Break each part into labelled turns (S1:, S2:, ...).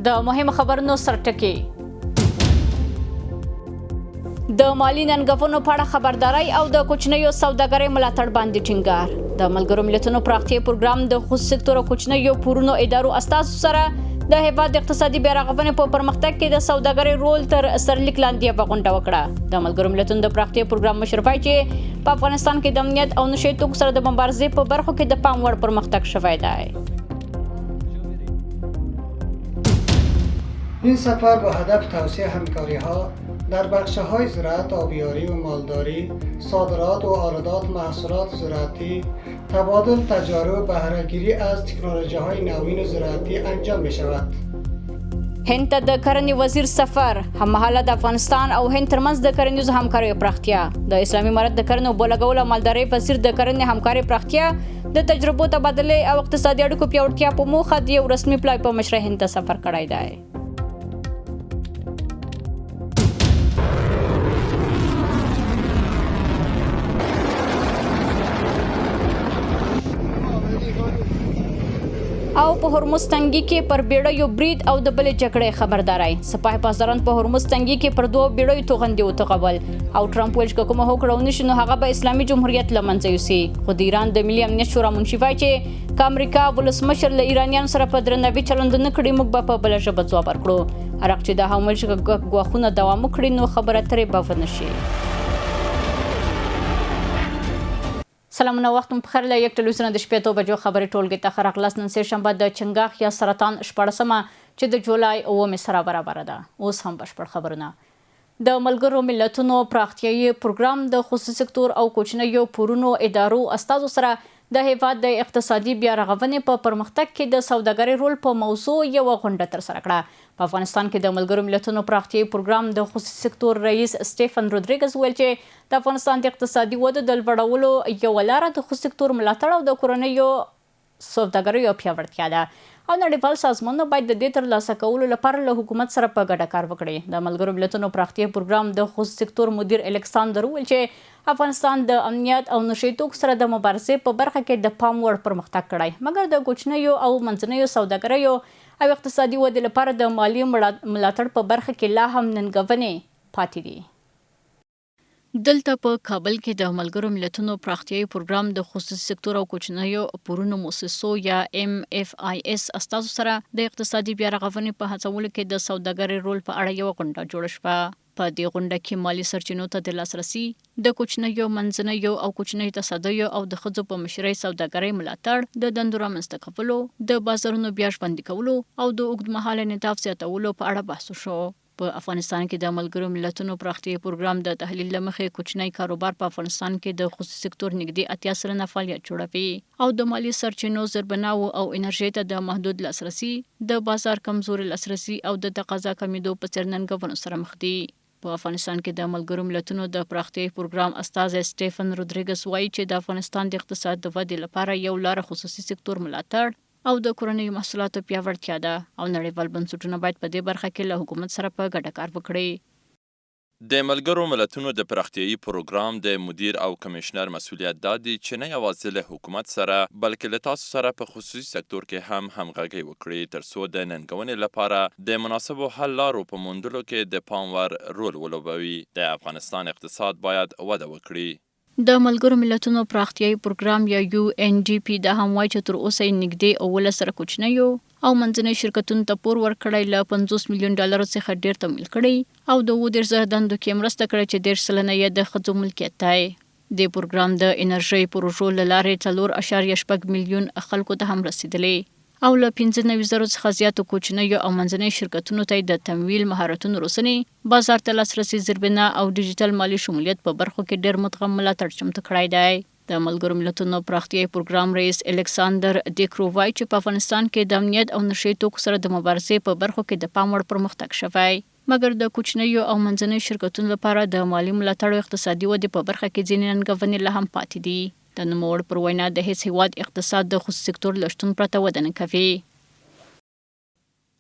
S1: د مهمو خبرونو سرټکی. د مالي ننګونو په اړه خبرداری او د کوچنیو سوداګرۍ ملاتړ باندې ټینګار. د ملګرو ملتونو پراختیايي پروګرام د خصوصي سکتور او کوچنیو پورونو ادارو استازو سره د هېواد د اقتصادي بیارغونې په پرمختګ کې د سوداګرۍ رول تر سرلیک لاندې یوه غونډه وکړه. د ملګرو ملتونو د پراختیايي پروګرام مشر وایي چې په افغانستان کې د امنیت او نشه یي توکو سره د مبارزې په برخو کې د پام وړ پرمختګ شوی دی.
S2: این سفر با هدف توسعه همکاری ها در بخش های زراعت، آبیاری و مالداری، صادرات و واردات محصولات زراعتی، تبادل تجارب و بهره گیری از تکنولوژی های نوین زراعتی انجام می شود.
S1: هند ته د کرنې وزیر سفر، هممهاله د افغانستان او هند ترمنځ د کرنیزو همکاریو پراختیا. د اسلامي امارت د کرنې، اوبولګولو او مالدارۍ وزیر د کرنې همکارۍ پراختیا، د تجربو تبادلې او اقتصادي اړیکو پیاوړتیا په موخه د یو رسمي پلاوي په مشرۍ هند ته سفر کړی دی. او په هرمز تنګي کې پر بیړیو برید او د بلې جګړې خبرداری. سپاه پاسداران په هرمز تنګي کې پر دوو بیړیو توغندي وتوغول او ټرمپ ویل چې که کومه هوکړه ونشي نو هغه به اسلامي جمهوریت له منځه یوسي. خو د ایران د ملي امنیت شورا منشي وایي چې که امریکا ولسمشر له ایرانیانو سره په درناوي چلند نه کړي، موږ به په بله ژبه ځواب ورکړو. عراقچي دا هم ویل چې که ګواښونه دوام وکړي نو خبرې اترې به ونه شي. سلامونه، وخت مو پخیر. له یک ټلویزیونه د شپېتو بجو خبري ټولګې ته ښه راغلاست. نن سه شنبه د چنګاښ یا سرطان 16مه چې د جولای اوومې سره برابره ده. اوس هم بشپړ خبرونه. د ملګرو ملتونو پراختیايي پروګرام د خصوصي سکتور او کوچنیو پورونو ادارو استازو سره د هېواد د اقتصادي بیا رغونې په پرمختګ کې د سوداګرۍ رول په موضوع یوه غونډه ترسره کړه. په افغانستان کې د ملګرو ملتونو پراختیايي پروګرام د خصوصي سکتور رئیس سټیفن رودریګز وویل چې د افغانستان د اقتصادي ودو د لوړولو یوه لاره د خصوصي سکتور ملاتړ او د کورنیو سوداګریو پیاوړتیا ده او نړیوال سازمانونه باید د دې ترلاسه کولو لپاره له حکومت سره په ګډه کار وکړي. د ملګرو ملتونو پراختیايي پروګرام د خصوصي سکتور مدیر الکساندر وویل چې افغانستان د امنیت او نشه یي توکو سره د مبارزې په برخه کې د پام وړ پرمختګ کړی، مګر د کوچنیو او منځنیو سوداګریو او اقتصادي ودې لپاره د مالي ملاتړ په برخه کې لا هم ننګونې پاتې دي. دلته په کابل کې د ملګرو ملتونو پراختیايي پروګرام د خصوصي سکتور او کوچنیو پورونو موسسو یا ایم اف آی ایس استازو سره د اقتصادي بیارغونې په هڅولو کې د سوداګرۍ رول په اړه یوه غونډه جوړه شوه. په دې غونډه کې مالي سرچینو ته د لاسرسي، د کوچنیو، منځنیو او کوچنیو تصدیو او د ښځو په مشرۍ سوداګرۍ ملاتړ، د دندو رامنځته کولو، د بازارونو بیا ژوندي کولو او د اوږدمهاله انعطاف زیاتولو په اړه بحث وشو. په افغانستان کې د ملګرو ملتونو پراختیايي پروګرام د تحلیل له مخې، کوچنی کاروبار په افغانستان کې د خصوصي سکتور نږدې 80% فعالیت جوړوي او د مالي سرچینو، زیربناوو او انرژۍ ته د محدود لاسرسي، د بازار کمزوري لاسرسي او د تقاضا کمېدو په څېر ننګونو سره مخ دي. په افغانستان کې د ملګرو ملتونو د پراختیايي پروګرام استازی سټیفن رودریګس وايي چې د افغانستان د اقتصاد د ودې لپاره یو لاره خصوصي سکتور ملاتړ او د کورنیو محصولاتو پیاوړتیا ده او نړیوال بنسټونه باید په دې برخه کې له حکومت سره په ګډه کار وکړي.
S3: د ملګرو ملتونو د پراختیايي پروګرام د مدیر او کمېشنر مسوولیت دا دی چې نه یوازې له حکومت سره، بلکې له تاسو سره په خصوصي سکتور کې هم همغږۍ وکړي، تر څو د ننګونې لپاره د مناسبو حل لارو په موندلو کې د پام ور رول ولوبوي. د افغانستان اقتصاد باید وده وکړي.
S1: د ملګرو ملتونو پراختیايي پروګرام یا یو این ډي پي دا هم وايي چې تر اوسه یې نږدې 17 زره کوچنیو او منځنیو شرکتونو ته پور ورکړی، له 50 میلیون ډالرو څخه ډېر تمویل کړي او د 37 زره دندو کې یې مرسته کړې چې 30% یې د ښځو ملکیت دی. دې پروګرام د انرژۍ پروژو له لارې 4.6 میلیون خلکو ته هم رسېدلی او له 95 زرو څخه زیاتو کوچنیو او منځنیو شرکتونو ته یې د تمویل، مهارتونو روزنې، بازار ته لاسرسي، زیربنا او ډیجیټل مالي شمولیت په برخو کې ډېر مدغم ملاتړ چمتو کړی دی. د ملګرو ملتونو پراختیايي پروګرام رئیس الکساندر دیکرو وايي چې په افغانستان کې د امنیت او نشه یي توکو سره د مبارزې په برخو کې د پام وړ پرمختګ شوی، مګر د کوچنیو او منځنیو شرکتونو لپاره د مالي ملاتړ او اقتصادي ودې په برخه کې ځینې ننګونې لا هم پاتې دي. د نوموړي پر وینا، د هېڅ هېواد اقتصاد د خصوصي سکتور له شتون پرته وده نه کوي.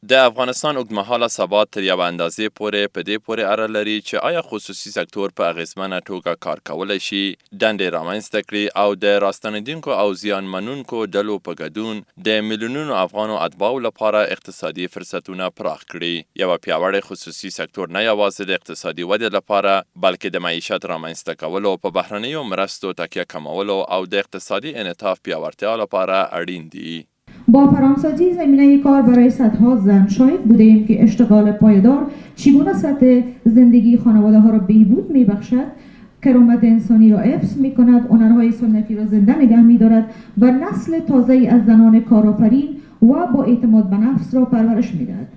S3: د افغانستان اوږدمهاله ثبات تر یوه اندازې پورې په دې پورې اړه لري چې آیا خصوصي سکتور په اغېزمنه ټوګه کار کولی شي، دندې رامنځته کړي او د راستنېدونکو او زیان منونکو ډلو په ګډون د میلیونونو افغانو اتباعو لپاره اقتصادي فرصتونه پراخ کړي. یوه پیاوړی خصوصي سکتور نه یوازې د اقتصادي ودې لپاره، بلکې د معیشت رامنځته کولو، په بهرنیو مرستو تکیه کمولو او د اقتصادي انعطاف پیاوړتیا لپاره اړین دي.
S4: با فراهمسازی زمینه کار برای صدها زن شاهد بودیم که اشتغال پایدار چگونه سطح زندگی خانواده ها را بهبود می بخشد، کرامت انسانی را حفظ می کند، هنرهای سنتی را زنده نگه می دارد و نسل تازه از زنان کارآفرین و با اعتماد به نفس را پرورش می دهد.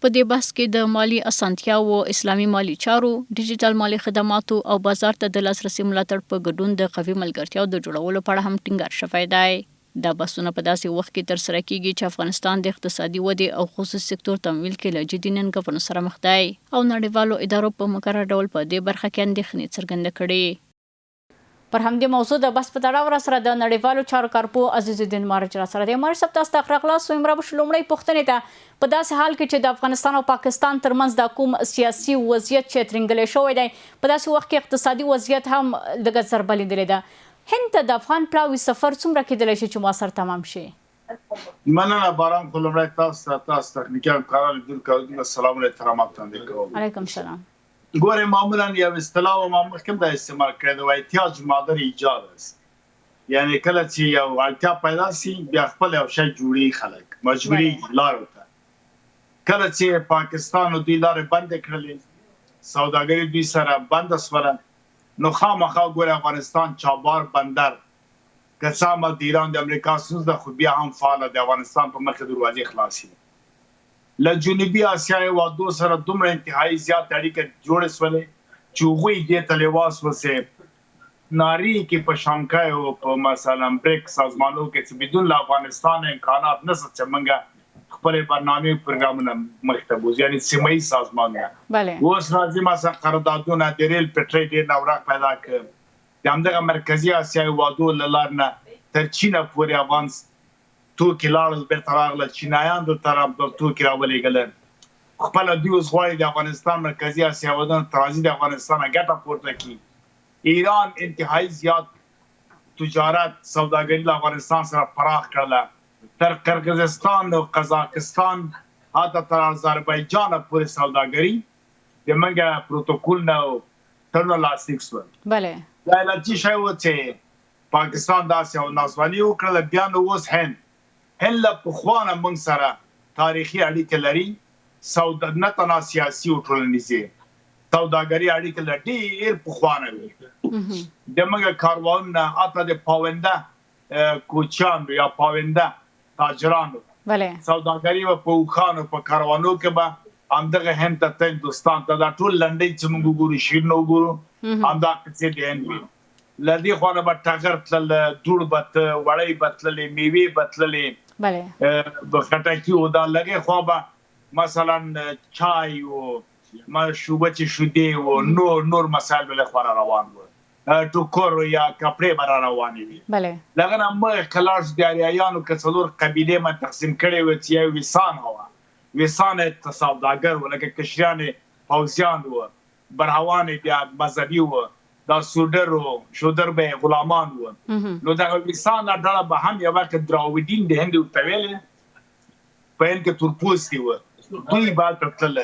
S1: په دې بحث کې د مالي اسانتیاوو، اسلامي مالي چارو، ډیجیټل مالي خدماتو او بازار ته د لاسرسي ملاتړ په ګډون د قوي ملګرتیاو د جوړولو په اړه هم ټینګار شوی دی. دا بحثونه په داسې وخت کې ترسره کېږي چې افغانستان د اقتصادي ودې او خصوصي سکتور تمویل کې له جدي ننګونو سره مخ دی او نړیوالو ادارو په مکرر ډول په دې برخه کې اندېښنې څرګندې کړي. پر همدې موضوع د بحث په تړاو راسره د نړیوالو چارو کارپوه عزیزالدین مارج راسره دی. مارج صاحب، تاسو ته ښه راغلاست وایم. را به شو لومړۍ پوښتنې ته. په داسې حال کې چې د افغانستان او پاکستان ترمنځ دا کوم سیاسي وضعیت چې ترینګلی شوی دی، په داسې وخت کې اقتصادي وضعیت هم لږه ضربه لیدلې ده. هند ته د افغان پلاوي سفر څومره کېدلی شي چې موثر تمام شي؟
S5: مننه باران، خو لومړی تاسو ته، تاسو تخنیکي همکارانو، لیدونکو اورېدونکو سلامونه احترامات وړاندې کوم.
S1: علیکم سلام.
S5: ګورئ معمولا یو اصطلاح ما مخکې هم دا استعمال کړې ده، وایي احتیاج مادر ایجاد است، یعنی کله چې یو اړتیا پیدا سي بیا خپل یو شی جوړي، خلک مجبوري لارو ته. کله چې پاکستان دوی لارې بندې کړلې، سوداګري دوی سره بنده سوله، نو خامخا ګورئ افغانستان چابار بندر که څه هم د ایران د امریکا ستونزه ده، خو بیا هم فعاله د افغانستان په مخ دروازې خلاصې دي. له جنوبي اسیا هېوادو سره دومره انتهايي زیاتې اړیکې جوړې شولې چې هغوی دې ته لېوال شول چې نارې کې په شانګهای او په مثلا بریک سازمانو کې چې بدون له افغانستان امکانات نشته چې موږ خپلې برنامې او پروګرامونه مخ ته بوځو، یعنی سیمه ییز سازمانونه. اوس راځي مثلا قراردادونه د ریل پټلۍ ډېر نورغ پیدا کړ، د همدغه مرکزي اسیا هېوادو له لارې نه تر چینه پورې افغان توکي لاړل بیرته راغلل، چینایان دلته راتلل توکي راولېږل. خپله دوی اوس غواړي د افغانستان مرکزي اسیا هېوادونه ترانزیت د افغانستان نه ګټه پورته کړي. ایران انتهايي زیات تجارت سوداګري له افغانستان سره پراخ کړله، تر قرغزستان او قزاقستان حتی تر آذربایجان پورې سوداګري د موږ پروتوکولونه او تړونونه لاسلیک شول. دا علت شی و چې پاکستان داسې یوه ناځواني وکړله، بیا نو اوس هند، هند له پخوا نه موږ سره تاریخي اړیکې لري، سودا نه تنها سیاسي او ټولنیزې، سوداګري اړیکې له ډېر پخوا نه وې، د موږ کاروانونه حتی د پاونده کوچیانو یا پاونده تاجرانو سوداګري به په اوښانو په کاروانو کې به همدغه هند ته ته هندوستان ته، دا ټول لنډۍ چې موږ وګورو، شعرونه وګورو، همدا قصې د هند وې. له دې خوا نه به ټغر تلل، دوړ به ته، وړۍ به تللې، میوې به تللې، خټکي او دا لغې خوا به مثلا چای او شوبه چې شودې او نور نور مسایل به له خوا را روان وو، ټوکر یا کپړې به را روانې وي. دغه نه مخکې لاړ شو د اریایانو که څلور قبیلې ما تقسیم کړې وې چې یو ویسان وه، ویسان سوداګر وو، لکه کشریان پوځیان وو، برهوان بیا مذهبي وو، دا سوډر او شودر به غلامان وو. نو دغه ویسان ډله به هم یو وخت دراویدین د هند ورته ویلې، په هند کې تور پوستي وو، دوی به هلته تلل.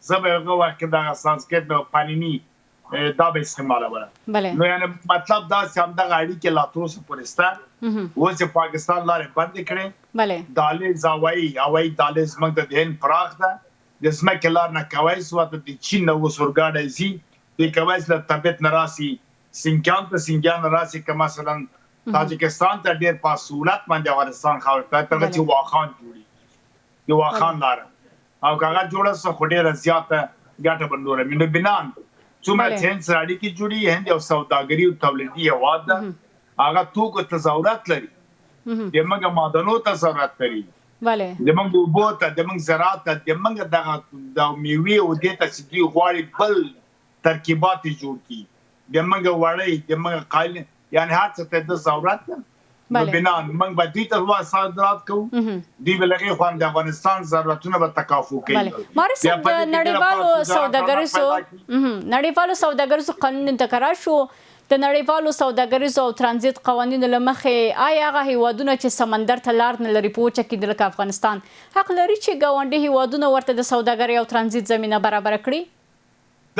S5: زه به هغه وخت کې دغه سانسکرت نه پانیني دا به استعمالوله. نو یعنی مطلب دا چې همدغه اړیکې لا تر اوسه پورې شته. اوس چې پاکستان لارې بندې کړې، دهلیز هوایي هوایي دهلیز موږ ته د هند پراخ ده، د ځمکې لار نه کوی سو، حتی د چین نه اوس اورګاډی ځي، دوی کوی سو له تبت نه راسي سینکیان ته، سینکیان نه راسي که مثلا تاجکستان ته ډیر په سهولت باندې افغانستان خاورې ته تر چې واخان جوړي، د واخان لاره او که هغه جوړه سو خو ډیره زیاته ګټه به نوره وي. نو بنان څومره چې هند سره اړیکې جوړي، هند یو سوداګري او تولیدي هېواد ده، هغه توکو ته ضرورت لري، د موږ معدنو ته ضرورت لري، د موږ اوبو ته، د موږ زراعت ته، د موږ دغه د میوې او دې ته چې دوی غواړي بل ترکیبات یې جوړ کړي، د موږ وړۍ، د موږ قالین، یعنی هر څه ته د ضرورت ده. نو بنا موږ به دوی ته وا صادرات کوو، دوی به له هغې خوا د افغانستان ضرورتونه به تکافو کوي.
S1: بله ماري
S5: بیا
S1: صاحب،
S5: په
S1: د
S5: دې کې ډېره
S1: نړیوالو
S5: پاک تجارت رونق
S1: سوداګریزو
S5: پیدا کړي.
S1: نړیوالو سوداګریزو قانونونو ته که راشو، د نړیوالو سوداګریزو او ترانزیت قوانینو له مخې آیا هغه هیوادونه چې سمندر ته لار نه لري په وچه کې دي لکه افغانستان، حق لري چې ګاونډي هیوادونه ورته د سوداګرۍ او ترانزیت زمینه برابره کړي؟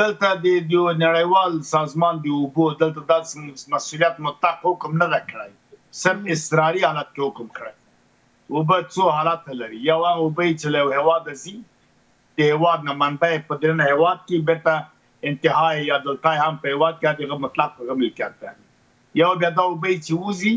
S5: دلته د یو نړیوال سازمان د اوبو دلته داسې مسولیت مطلق حکم نه ده کړی، صرف اضطراري حالت کې حکم کړی. اوبه څو حالت لري، یو هغه اوبه چې له یو هیواده ځي، د هیواد نه منبع یې په درنه هیواد کې، بیرته انتها یې یا دلتا یې هم په هیواد کې، دغه مطلق هغه ملکیت ده. یو بیا دا اوبه چې وځي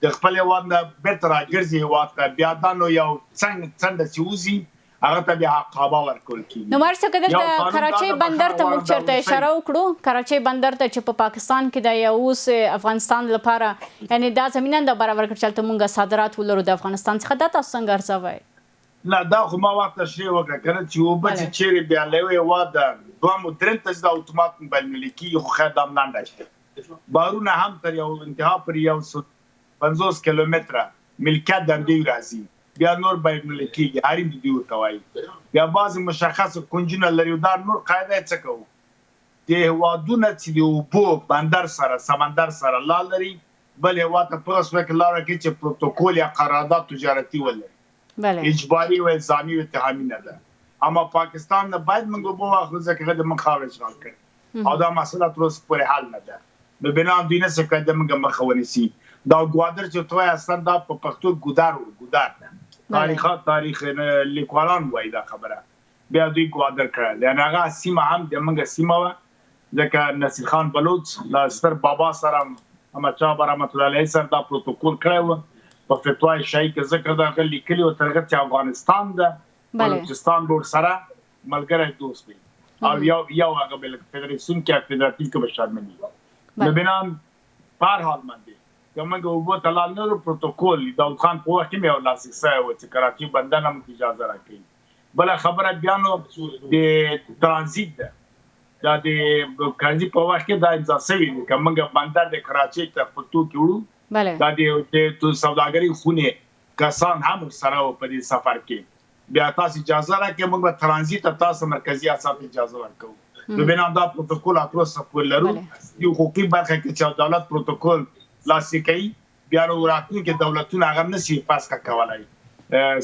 S5: د خپل هیواد نه بیرته راګرځي هیواد ته، بیا دا نو یو څنډه چې وځي هغه ته بیا عقابه ورکول کیږي.
S1: نو مارسه که
S5: یو
S1: دلته
S5: قانون دا
S1: کراچۍ
S5: ده،
S1: بندر
S5: بخښنه
S1: ته موږ
S5: غواړم، دا
S1: چېرته
S5: وروستی
S1: اشاره وکړو، کراچۍ بندر ته چې په پاکستان کې دی او اوس افغانستان لپاره یعنې دا زمینه نه ده برابره کړې چې هلته موږ صادرات ولرو د افغانستان څخه، دا تاسو څنګه ارزوئ؟
S5: نه، دا خو ما وخت تشریح وکړه که نه چې اوبه چې چیرې بیا له یو هېواده دوهم او دریم ته ځي دا اتومات بینالمللي کېږي، خو خیر دا هم لنډه شي. بارونه هم تر یو انتها پورې 150 کیلومتره ملکیت د همدې راځي، بیا نور بینالمللي کېږي، حریم د دوی ورته وایي. بیا بعضې مشخص کنجونه لري او دا نور قاعده یې څه کوو، د هېوادونه چې د اوبو بندر سره سمندر سره لار لري، بل هېواد ته په هغه صورت کې لار ورکوي چې پروتوکول یا قرارداد تجارتي ولري. اجباري او الزامي او اتهامي نه ده. اما پاکستان نه باید موږ اوبه واخلو ځکه هغه د موږ خاوره اشغال کړې او دا مسله تر اوسه پورې حل نه ده. نو بنا دوی نه څه کړی د موږ مخه ونیسي. دا ګوادر چې ته وایې اصلا دا په پښتو ګودر و، ګودر تاریخ لیکوالان وایي دا خبره، بیا دوی ګوادر کړل. یعنې هغه سیمه هم د موږ سیمه وه، ځکه نصیر خان بلوڅ له ستر بابا سره احمد شاه بابا رحمت الله علیه سره دا پروتوکول کړی و، په فتوای شاهي کې ذکر ده، هغه لیکلي و تر هغه چې افغانستان ده بلوچستان به ورسره ملګری دوست دی او یو هغه به لکه فدراسیون کې فدراتیو کې به شامل وي. نو بنا په هر حال باندې که موږ اوبو ته لار نه لرو، پروتوکول داود خان په وخت کې مې یو لاسلیک سوی و چې کراچۍ بندر نه موږ ته اجازه راکوي. بله خبره بیا نو د ترانزیت ده، دا د کرزي په وخت کې دا امضا سوي دي که موږ بندر د کراچۍ ته خپل توکي وړو، دا د سوداګرۍ خونې کسان هم ورسره وو په دې سفر کې، بیا تاسو اجازه راکړئ موږ به ترانزیت ته تاسو مرکزي اسیا ته اجازه ورکوو. نو بنا دا پروتوکول تر اوسه پورې لرو. د حقوقي برخه کې چې دولت پروتوکول لاسلیک کوي، بیا نو راتلونکي دولتونه هغه نه سي فسخه کولای،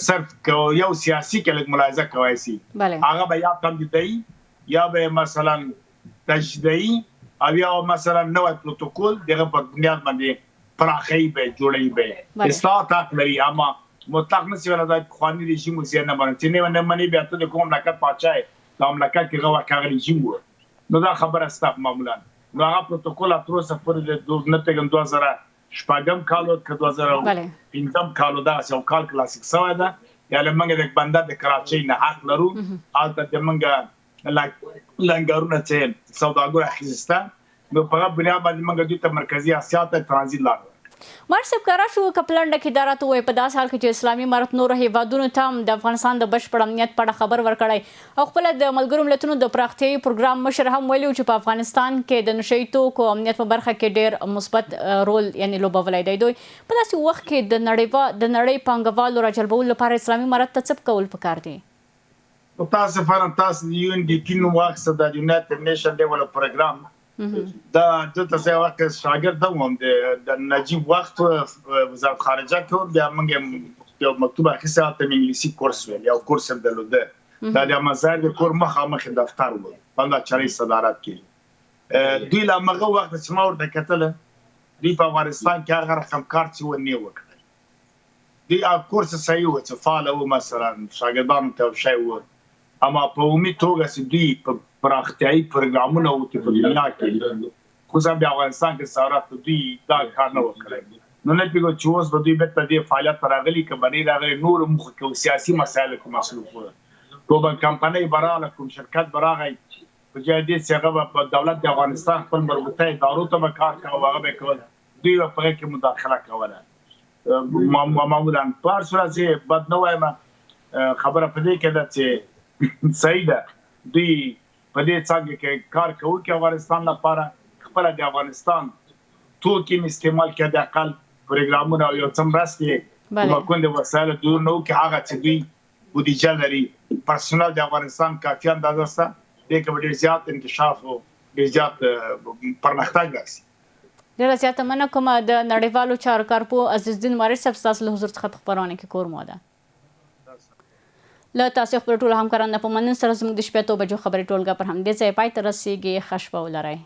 S5: صرف که یو سیاسي کې لږ ملاحظه کوی سي، هغه به یا تمدیدوي یا به مثلا تجدیدوي او یا مثلا نوی پروتوکول دغه پر بنیاد باندې پراخوي به، جوړوي به. اصلاحات حق لري، اما مطلق نه سي ویلی دا پخواني رژیم اوس یې نه مني، چې نه مني بیا ته د کوم مملکت پاچا یې، دا مملکت کې هغه وخت هغه رژیم و، نو دا خبره سته معمولا. نو هغه پروتوکول تر اوسه پورې د نه پوهېږم 2006 کال و که 2005 کال و، دغسې یو کال کې لاسلیک سوی ده. یعنې موږ د بندر د کراچۍ نه حق لرو، هلته د موږ لنګرونه چې سوداګرو اخیسته، نو په هغه بنیاد باندې موږ دوی ته مرکزي اسیا ته ترانزیت لار ورکړه.
S1: مار صاحب که راشو که په لنډه کې دا راته ووایې، په داسې حال کې چې اسلامي امارت نورو هیوادونو ته هم د افغانستان د بشپړ امنیت په اړه خبر ورکړی او خپله د ملګرو ملتونو د پراختیايي پروګرام مشر هم ویلي و چې په افغانستان کې د نشه یي توکو امنیت په برخه کې ډېر مثبت رول یعنې لوبولی دی، دوی په داسې وخت کې د نړۍ پانګوالو راجلبولو لپاره اسلامي امارت ته څه کول پکار دي؟
S5: متاسفانه تاسو د یو ان ډي پي نوم واخیسته، د یونایټډ نیشن ډیولپ پروګرام، دا دلته زه یو وخت شاګرد هم وم، د نجیب وخت وزارت خارجه کې وم، بیا موږ یو مکتوب اخیستی، هلته مې انګلیسي کورس ویل، یو کورس یې درلوده، دا د مزار د کور مخامخ دفتر و، په همدا چرۍ صدارت کې. دوی له همغه وخته چې ما ورته کتله، دوی په افغانستان کې هغه رقم کار چې و نه وکړی. دوی هغه کورس صحیح و چې فعال و، مثلا شاګردانو ته یو شی و، اما په عمومي توګه چې دوی په پراختیایي پروګرامونه وو چې په دنیا کې خصوصا د افغانستان کې ثورت دوی دا کار نه وکړی. نو نه پوهېږم چې اوس به دوی بېرته دې فعالیت ته راغلي که به نه راغلي، نورو موخو کې او سیاسي مسایلو کې مصروف وو. کومه کمپنۍ به راغله، کوم شرکت به راغی، په جای دې چې هغه به په دولت د افغانستان خپل مربوطه ادارو ته به کار کاوه، هغه به کول، دوی به په هغه کې مداخله کوله. معمولا په هر صورت زه بد نه وایم، خبره په دې کې ده چې صحیح ده، دوی په دې څانګه کې کار کوونکي افغانستان لپاره خپله د افغانستان توکي هم استعمال کړي، حداقل پروګرامونه او یو څه مرستې، کومکونه د وسایلو دور نه وکړي، هغه چې دوی بودیجه لري، پرسونل د افغانستان کافي اندازه شته، دې کې به ډېر زیات انکشاف او ډېر زیات پرمختګ راشي.
S1: ډېره زیاته مننه کوم د نړیوالو چارو کارپوه عزیزالدین وارث صاحب، ستاسو له حضور څخه په خپرونه کې کور مو ودان. له تاسو خپل ټولو همکارانو نه په مننې سره زموږ د شپېتو بجو خبري ټولګه پر همدې ځای پای ته رسېږي. ښه شپه ولرئ.